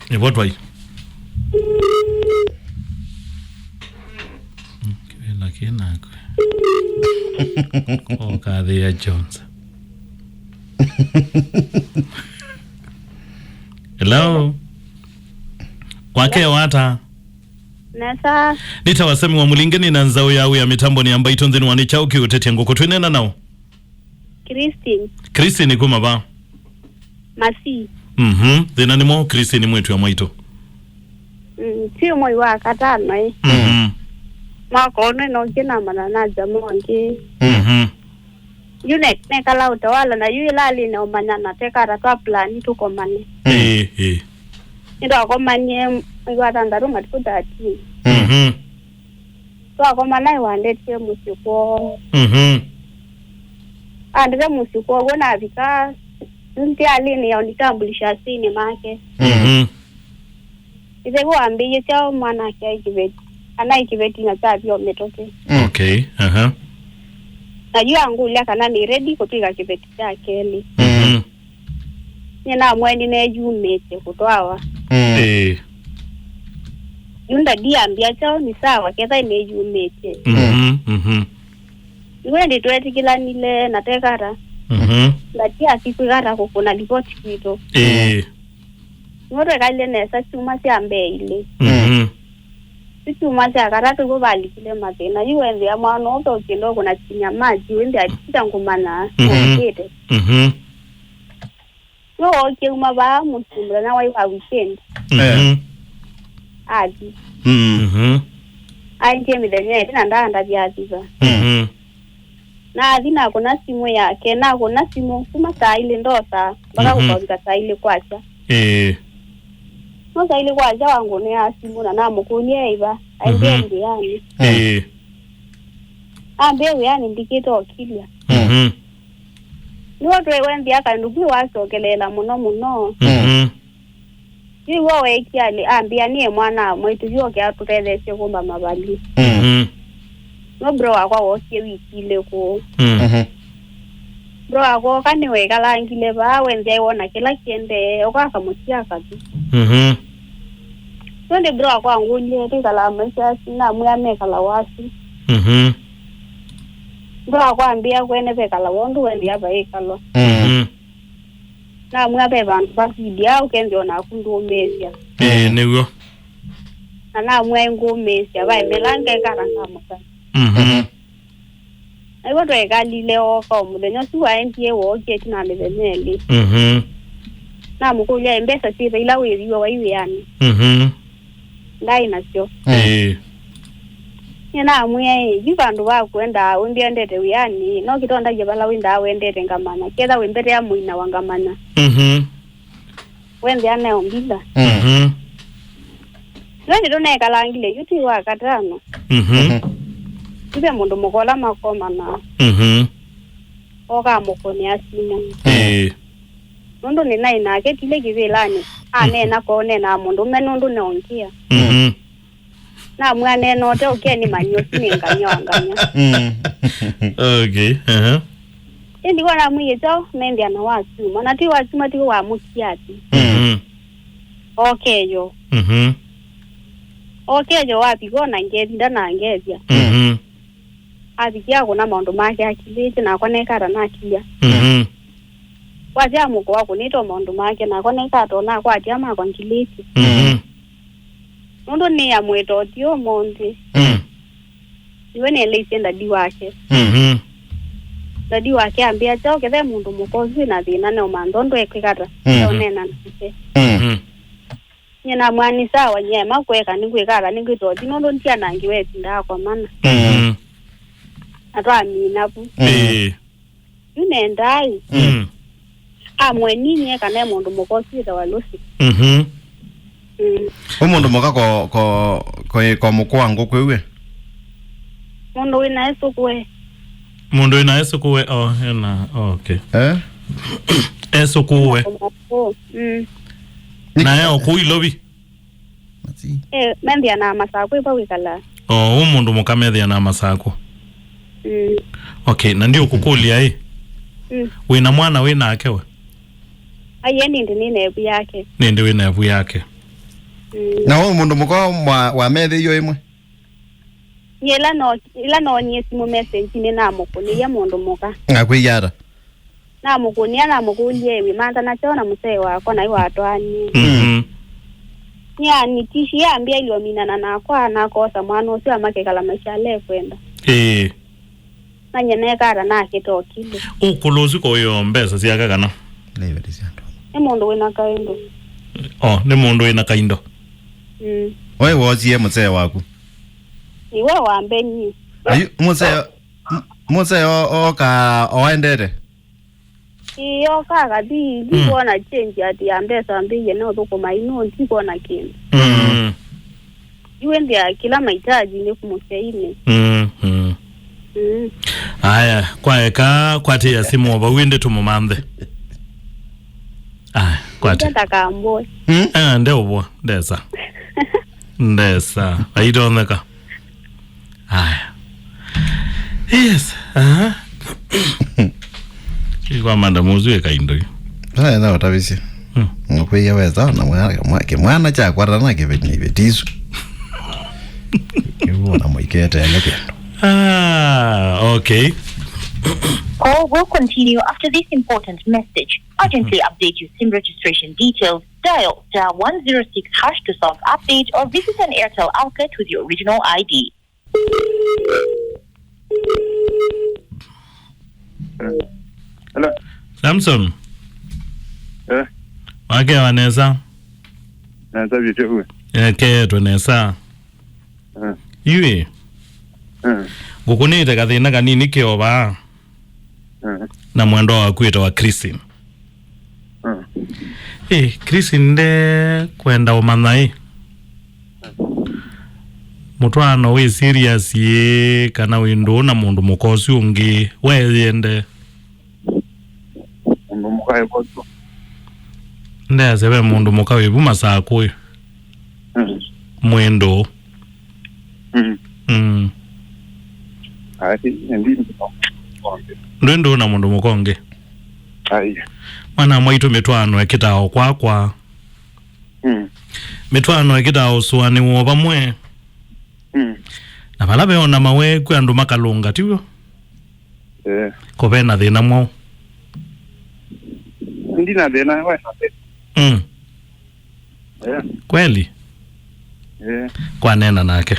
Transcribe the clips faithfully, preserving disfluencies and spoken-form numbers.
Nĩvo twai. Kĩvĩla kĩ nakwe. Okathĩa Jones. Hello. Wakya ata? Nesa. Nĩtawa Sami wa Mũlinge, nĩ na nzaũ ya wĩa mĩtambonĩ ya Mbaitũ nthĩnĩ wa Nĩ Kyaũ Kĩũtetya Ngũkũ. Twĩneena naũ? Christine. Christine kuma va? Masi. Mhm. Thĩna nĩ mwaũ Christine mwĩĩtu wa mwaitũ? Mm, ti mwei wa katano ĩ. Mhm. Mwaka ũnĩ nokie namanya na jamaa ũngĩ. Mhm. Yu ne-, nekala ũtawala na yu ĩlalĩ neũmanya na tekata twa plan tũkomane. Ĩĩ, ĩĩ. Nĩtwakomanie mwei wa thanthatũ matukũ thirteen. Mhm. Twakomana ĩwandetie mũsyĩ kwoo. Mhm. Andete mũsyĩ kwoo, w'o navika ntialĩnĩ ya ũnitambulisha asyĩnĩ make. Mhm. Ĩthe wambĩie kyaũ mwanake aĩ kĩveti, kana aĩ kĩveti na kyathi o mĩtũkĩ. Mm. Okay, aha. Na yu angũlya kana nĩ ready kũtw'ĩka kĩveti kya kelĩ. Mhm. Nyie namwĩa nĩneeyumĩtye kũtwawa. Mm. Ĩĩ. Yu ndadi ambĩa kyaũ nĩ sawa, ketha nĩeyumĩtye. Mhm, mhm. Yu ĩndĩ twetĩkĩlanile na tekata. Mhm. Ndadi athi kwĩkata kũkũna livoti kwitũ. Ĩĩ. Nĩw'o twekalile nesa syumwa sya mbee ilĩ. Mhm. Yu syumwa sya katatũ w'o valikile mathĩna. Yu wethĩa mwana ũũ ve ũkĩenda ũkũna chinya maji, wĩmbĩa tita ngũmanya, mhm, ũkĩte. Mhm. Nĩwookie uma vaa mũsyĩ mũthenya waĩ wa weekend. Mhm. Athi. Mm. Mhm. Aendie mĩthenya ĩlĩ na ndaandavya athiva. Mhm. Nathi nakũna simũ yake, nakũna simũ kuma saa ilĩ ndosa mpaka, mhm, kũkavika saa ilĩ kwakya. Ĩĩ. No saa ilĩ kwakya wangũnĩa simũ na namũkũlya e va, aendie, mhm, wĩanĩ. Ĩĩ. Ambĩa wĩanĩ ndikĩte okilya. Mhm. Nĩw'o twĩwembĩa kandũ kwĩ wasokeleela mũno mũno. Mhm. Yu w'o weekie ambĩa nĩ mwana wa mwaitũ yu oke atũtetheesye kũmba mavali. Mhm. No bro wakwa wookie wiki ilĩ kũũ. Mm. Mhm. Bro wakwa oka nĩwekalangile vaa, wendĩ aiwona kĩla kĩendee, oka akamũtia kathi. Mhm. Ĩndĩ bro wakwa angũlye twĩkalaa maisha asu, namwĩa mekala wasu. Mhm. Bro wakwa ambĩa kwene vekala wondũ wendĩa vaikalwa. Mhm. Namwĩa ve vandũ vasidi aa ũkethĩa naku ndũũmĩĩsya. Ĩĩ, nĩw'o. Na namwĩa ngũũmĩĩsya vaemela ngekala ngamũkana. Mhm. Na ĩw'o twekalile ooka o mũthenya ũsu waendie wookie ĩtina mĩthenya ĩlĩ. Mhm. Namũkũlya, "Ĩ mbesa syĩva ila wĩviwe waĩ wĩanĩ?" Mhm. Ndaĩ nasyo. Mm. Ĩĩ. Nĩnamwĩa, "Ĩ, yu vandũ va kwendaa ũndĩendete wĩanĩ, no kĩtondavye vala wĩndaa wendete ngamanya. Ketha wĩmbetea mũina wa ngamanya." Mhm. Wendea nayo mbila. Mm. Mhm. Yu ĩndĩ tũnekalangile yu twĩ wa katano. Mhm. Mhm. Yu ve mũndũ mũka ũla makomanaa. Mhm. Oka amũkũnĩa simũ. Ĩĩ. Nũndũ nĩnaĩ nake tile kĩvĩlanĩ. Aneena kwoo neenaa mũndũũme nũndũ neongĩa. Mhm. Namwĩa neena ũte ũkeni manyie ũsu nĩ nganya wa nganya. Mm. Okay, aha. Ĩndĩ wona mwĩĩ kyaũ, nendea na wa syuma. Na ti wa syuma, ti wamũkia ati. Mhm. Okeyo. Mhm. Okeyo wavika ona ngethi, ndanangethya. Mhm. Avikia kũna maũndũ make akilĩtye, nakwa nekata nakilya. Mhm. Wasya mũkũa kũnĩtwa maũndũ make, nakwa nekata ona akwatya makwa ngilĩtye. Mhm. Nũndũ nĩamwĩta ũthyũ ũmũnthĩ. Mm. Iwe nĩeleisye ndadi wake. Mhm. Ndadi wake ambĩa kyaũ kethe mũndũ mũka ũsu wĩna thĩna neũmantha ũndũ ekwĩkata. Mhm. Neũneena nake. Mm. Mhm. Nyie namwĩa nĩ sawa, nyie ema kweka nĩngwĩka ata nĩngwĩta ũthi nũndũ ndianangiwe ĩvinda yakwa mana. Mm. Na twamina vu. Mm. Ĩĩ. Yu nendaa ĩ. Mm. Amwe ninyie kana e mũndũ mũka ũsu wĩtawa Lucy. Mhm. Mm. Ũ mũndũ mũka ko, ko, ko, ko mũkũa ngũkwĩw'e? Mũndũ wĩna esũkũe. Mũndũ wĩna esũkũe, oh, ena, oh, okay. Eh? Esũkũe. Mm. Na e o kũu Ilovi? Mati. Eh, methĩanaa Masakũ ĩva wĩkalaa. Oh, ũ mũndũ mũka methĩanaa Masakũ. Mm. Okay, na ndiũkũkũlya ĩ. Mm. Wĩna mwana wĩ nake we? Aiye nĩndĩ nĩ nevu yake. Nĩndĩ wĩ nevu yake. Mm. Na ũũ mũndũ mũka wa, wa methĩio ĩmwe? Nyie ĩla no, ĩla noonie simũ message nĩnamũkũnĩie mũndũ mũka. Akwĩie ata? Namũkũnĩa, namũkũlya, "Wĩmantha na kyaũ na mũsee wakwa, na yu watwaanie?" Mhm. Nĩanitishie, ambĩa iliominana nakwa, nakosa mwana ũsu amakekala maisha ala ekwenda. Ĩĩ. Nanye neka ata nakĩta ũkilĩ. Ũkũlũ ũsu kũyo mbesa syake kana? Nĩ mũndũ wĩna kaindo. Oh, nĩ mũndũ wĩna kaindo. Mm. We wosie mũsee waku? Iwe wambenie. Ayu, mũsee, m-, mũsee o-, oka oendete? Ĩĩ, oka akathi, mm, ndikuona change ati ya mbesa mbĩie na ũthũkũma ino, ndikuona kĩndũ. Mm. Yu ĩndĩ ya kĩla mahitaji nĩ kũmũsyainĩ. Mm, mm. Mm. Aya, kwaeka, kwatĩĩa simũ o vau ĩndĩ tũmũmanthe. Aya, kwatĩ. Ndakambũe. Mm? Ah, ndeũvwa, ndesa. Ndesa. Aitonyeka. Aya. Yes. Aha. Kwa manda muzu eka indo yu. Aya, na utavisye. Hmm. Ngũkwĩie wesa na mwana, mwa-, kĩmwana kyakwatana na kĩveti-, iveti isu. Kĩu na mũiketele kĩndũ. Ah, okay. Call will continue after this important message. Urgently update your SIM registration details. Dial star one zero six hash to self-update or visit an Airtel outlet with your original I D. Hello. Samson. Eh. Wakewa nesa? Nesa vyũ we. Eketwe nesa. Eh. Yui. Eh. Ngũkũnĩte kathĩna kanini kĩova. Eh. Na mwendwa waku wĩtawa Christine. Mm. Ĩ, Chris, nde kwenda ũmanya ĩ. Mũtwaano wĩ serious ĩ, kana wĩ ndũũ na mũndũ mũka ũsu ũngĩ, weyende? Mũndũ mũka ĩ votu. Ndeasya ve mũndũ mũka wĩ vu Masakũ ĩ. Mm. Mwĩ ndũũ. Mm. Mm. Ai, ndi ndũũ na mũndũ mũka ũngĩ. Ai. Mwana mwaitũ mĩtwaano ĩkĩtaa o kwakwa. Mm. Mĩtwaano ĩkĩtaa ũsũanĩw'o vamwe. Mm. Na vala veona maweku andũ makalũnga, tiw'o? Eh. Ko ve na thĩna mwaũ? Ndi na thĩna, we na thĩna. Mm. Eh. Kweli? Eh. Kwaneena nake.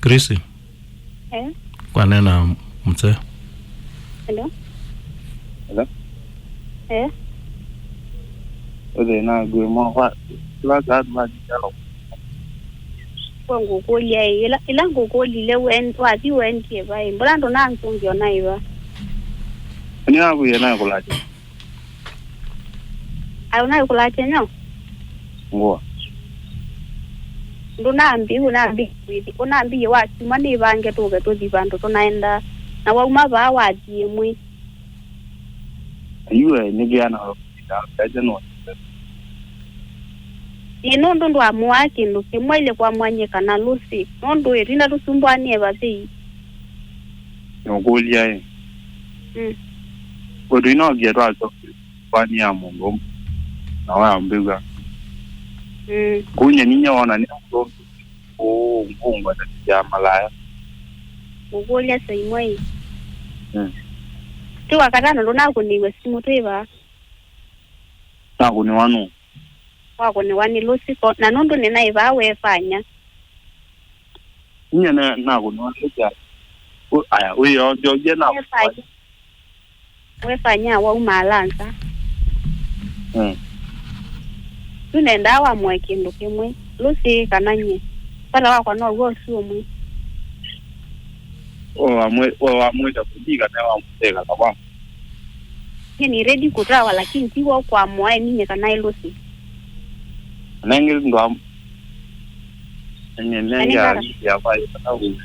Chris? Eh? Kwaneena mzee. Hello? Hello? Eh? Ũthĩna ngwĩ mwa kwa, kila saa tumakichao. Kwa ngũkũlya ĩ, ĩla, ĩla ngũkũlile wen-, wathi wendie vai, mbona ndũnansũngĩa ona ĩva? Nĩnakwĩe naĩ kũlatya. Ai, ũnaĩ kũlatya nyau? Ngũa. Ndũnambi, ũnambi, ũnambiie wa kyumwa nĩvange tũke tũthi vandũ tũnaenda. Na wauma vaa wathi ĩmwe. Ayuwe nĩkĩana. Ndaja no. Ĩ, nũndũ ndwamũaa kĩndũ kĩmwe ilĩ kwamwanyĩka na Lucy, nũndũ ĩvinda tũsumbũanĩe vathei. Nũkũlya ĩ. Mm. Ũndũ inokie twasyoka kwani ya mũndũ ũmwe, na wayambĩw'a. Mm. Kũu nyie ninyie wona nĩ mũndũ ũngĩ. Ũũ ngũngwa na ya malaya. Ngũkũlya Saimoi. Mm. Ti wakatano ndũnakũnĩiwe simũ twĩ vaa? Nakũnĩwa nũ? Wakũnĩwa nĩ Lucy ko, na nũndũ nĩnaĩ vaa wefanya. Inyie ne-, nakũnĩwa nĩ Lucy. Ũ-, aya, wĩyongeonge na wefanya. Wefanya waumaala nza. Mm. Yu nendaa wamũe kĩndũ kĩmwe. Lucy kana nyie. Vata wakwa no w'o ũsu ũmwe. O wamwĩ-, o wamwĩta kũthi kana wamũteka kava? Nyie nĩ ready kũtawa, lakini ti w'o kwamũa ĩ ninyie kana ĩ Lucy. Nengĩ ndwa-, nengĩ, nengĩ akili yakwa ĩ vala ũĩ.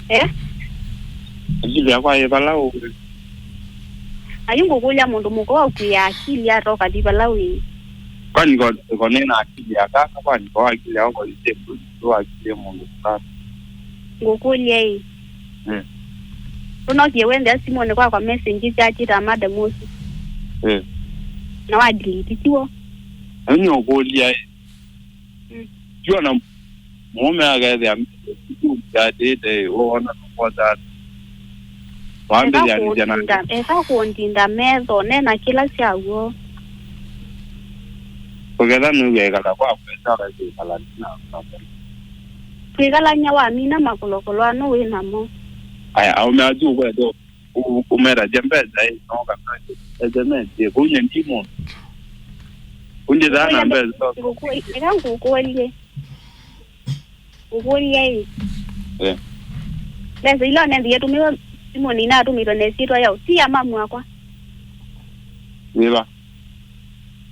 Eh? Akili yakwa ĩ vala ũĩ. Na yu ngũkũlya mũndũ mũka wakwĩa akili ata ũkathi vala wĩ? Kwani ko, ko nĩ na akili ya kaka, kwani ko akili yako ĩsĩ tu akili ya mũndũ kaka? Ngũkũlya ĩ. Eh. Ũnokie wendea simũnĩ kwakwa message syakĩta madam ũsu. Eh. Na wa delete tiwo? Na nĩũkũlya, ĩ, mm, tiona mũũme akethĩa atĩte, ĩ, wona nũkwota wambĩthĩanĩsya na eka kũndinda metho, nena kĩla kyaw'o. Kũketha nĩw'e ĩkala kwa kwesa, wesa ĩkala na, na twĩkalany'a wamina makolokolo anũ wĩ namo. Aya, aũme asu ũkwete ũ-, ũmetathya mbesa, ĩ, no kana ese mendie kũu nye ndi mũndũ. Kũndĩthaa na mbesa. Ngũkũ-, eka ngũkũlye. Ngũkũlye ĩ. Eh. Mbesa ila ũnenzie tũmĩwe simũnĩ inatũmĩtwe na ĩsyĩtwa yaũ, ti ya mamu wakwa. Nĩva?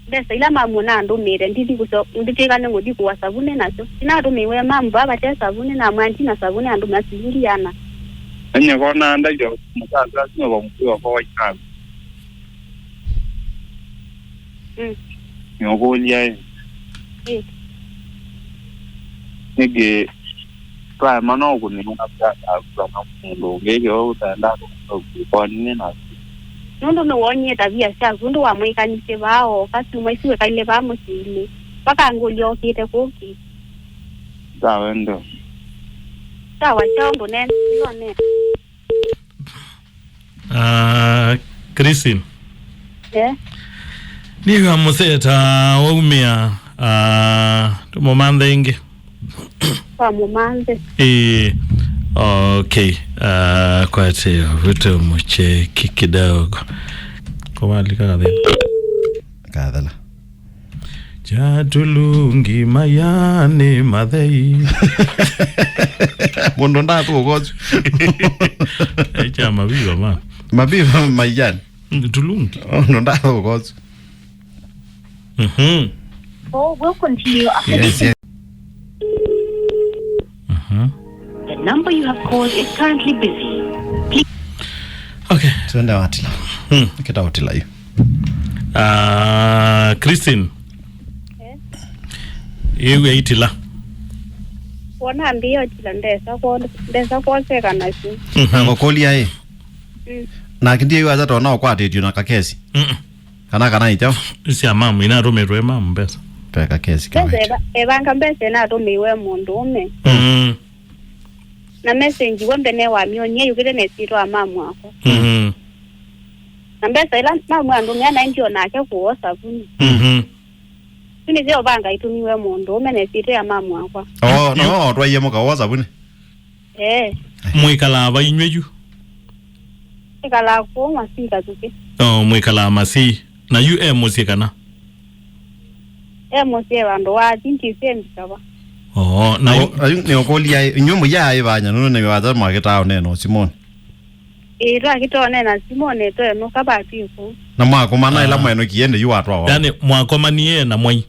Mbesa ila mamu nandũmĩte, ndithi kũsyo-, nditw'ĩka nĩ ngũthi kũa savunĩ nasyo. Sinatũmĩiwe mamu vaa vate savunĩ, namwĩa ndina savunĩ, andũmĩa silingi yana. Enye kona ndavya mũsasa asu nĩvo mũkwĩwa kwa wainaku. Mm. Nĩũkũlya ĩ. Ĩ. Nĩkĩ twaema no kũnĩmũna kana mũndũ ũngĩ kĩo ũtenda kũkonine na. Nũndũ nĩwonyie tavia syaku, ũndũ wamwĩkanisye vaa ooka syumwa isu wĩkalile vaa mũsyĩinĩ. Mpaka ngũlya okĩte kũũ kĩ. Sawa ndo. Sawa, kyaũ ndũnene, ndũnene. Ah, Christine. Eh? Nĩw'a mũseta waumĩa, ah, tũmũmanthe ĩngĩ. Kwa mũmanthe. Ĩĩ. Okay. Ah, kwatĩo, vĩtũ mũcheki kidogo. Kũvalika kathĩna. Kathela. Kya tulungi mayanĩ mathei. Mũndũ ndathũka ũsu. Ai, kya maviva ma. Maviva mayanĩ. Mm, tulungi. Mũndũ ndathũka ũsu. Mhm. Call will continue after this. Yes, yes. Mhm. The number you have called is currently busy. Please. Okay. Twende watila. Hmm. Kita watila yu. Ah, Christine. Eh? Ĩu yaitila. Wona mbio tila ndesa kwa, ndesa kwa seka nasyo. Mhm. Na ngũkũlya ĩ. Mm. Na kĩndĩ yu aja tona ũkwatĩtio na kakesi. Mm-mm. Kana, kana ĩkyaũ? Sya mamu, inatũmĩtwe mamu mbesa. Peka kesi. Mbesa kawaida. Eva-, evanga mbesa inatũmĩiwe mũndũũme. Mm. Na message w'o mbene wamyonie yũkĩte na ĩsyĩtwa ya mamu wakwa. Mm. Na mbesa ila mamu andũmĩa naendie o nake kũoa savuni. Mhm. Yu nĩsyo vanga itũmiwe mũndũũme na ĩsyĩtwa ya mamu wakwa. Oh, no, twaie mũka wa savuni. Eh. Mwĩkalaa va inyw'ĩ yu? Ĩkalaa kũu Masii Kathukĩ. Oh, mwĩkalaa Masii. Na yu e mũsyĩ kana? E mũsyĩ e vandũ wa, I think, Isembi kava. Oh, na yu- Ayu nĩũkũlya, inyw'ĩ mũyaaĩvanya nũndũ nĩwata mwakĩtaa ũneena o simũnĩ? Ĩĩ, twakĩtaa ũneena simũnĩ twenũka vatwĩ kũu. Na mwakomana ĩla mwenũkie ĩndĩ yu watwawa? Yani, mwakomanie na mwai?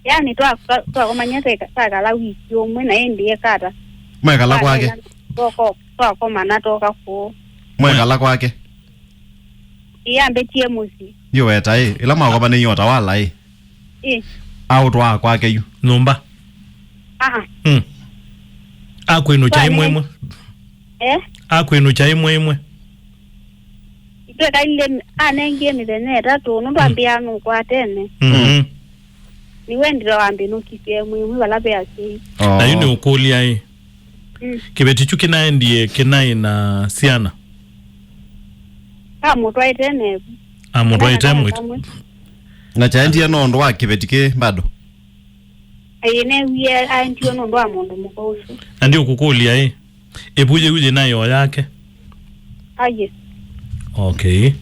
Yani, twa-, twa-, twakomanie tweka-, twakala wiki ũmwe, na ĩndĩ eka ata? Mwekala kwake? Twanena, twoko-, twakomana twoka kũũ. Mwekala kwake? Ĩĩ, ambĩtie mũsyĩ. Yu weta ĩ, ĩla mwakomanĩie ũtawala ĩ? Ĩĩ. Aũtwaa kwake yu? Nyũmba? Aa. Hmm. Akwĩnũkya ĩmwe ĩmwe? Eh? Akwĩnũkya ĩmwe ĩmwe? Itwekalile, anengie mĩthenya ĩtatũ, nũndũ ambĩaa nũkwatene. Mhm. Nĩwendile wambĩnũkisye ĩmwe ĩmwe vala ve asyai. Oh. Na yu nĩũkũlya ĩ? Mm. Kĩveti kyu kĩnaendie kĩnaĩ na syana? Amũtwaĩte nevu. Amũtwaĩte mwĩtu. Na kyaendie nũndũ wa kĩveti kĩ bado? Ĩĩ, newie aendiwe nũndũ wa mũndũ mũka ũsu. Na ndiũkũkũlya ĩ, ĩvu yĩu yĩnaĩ o yake? Aye. Okay.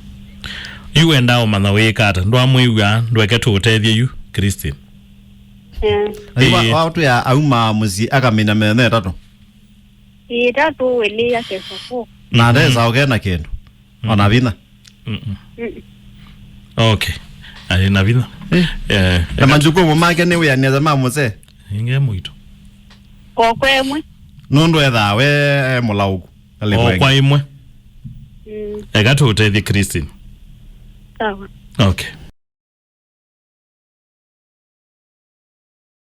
Yu wendaa ũmanya wĩĩka ata? Ndwamwĩw'a, ndweke tũũtethye yu, Christine. Eh. Na yu wa-, ĩĩ, watwĩa auma mũsyĩ akamina mĩthenya ĩtatũ? Ĩĩ, ĩtatũ ĩlĩ akesa kũ. Na ndesa ũke na kĩndũ. Ona vinya. Mm-mm. Mm. Okay. Arĩ na vinya. Eh. Eh, na majukumu make nĩ wĩanĩaza ma mũsee? Inge mũito. Kokwe mwe. Nũndũ ethaa we e mũlaũku. O kwa ĩmwe. Mm. Eka tũũtethye Christine. Sawa. Okay.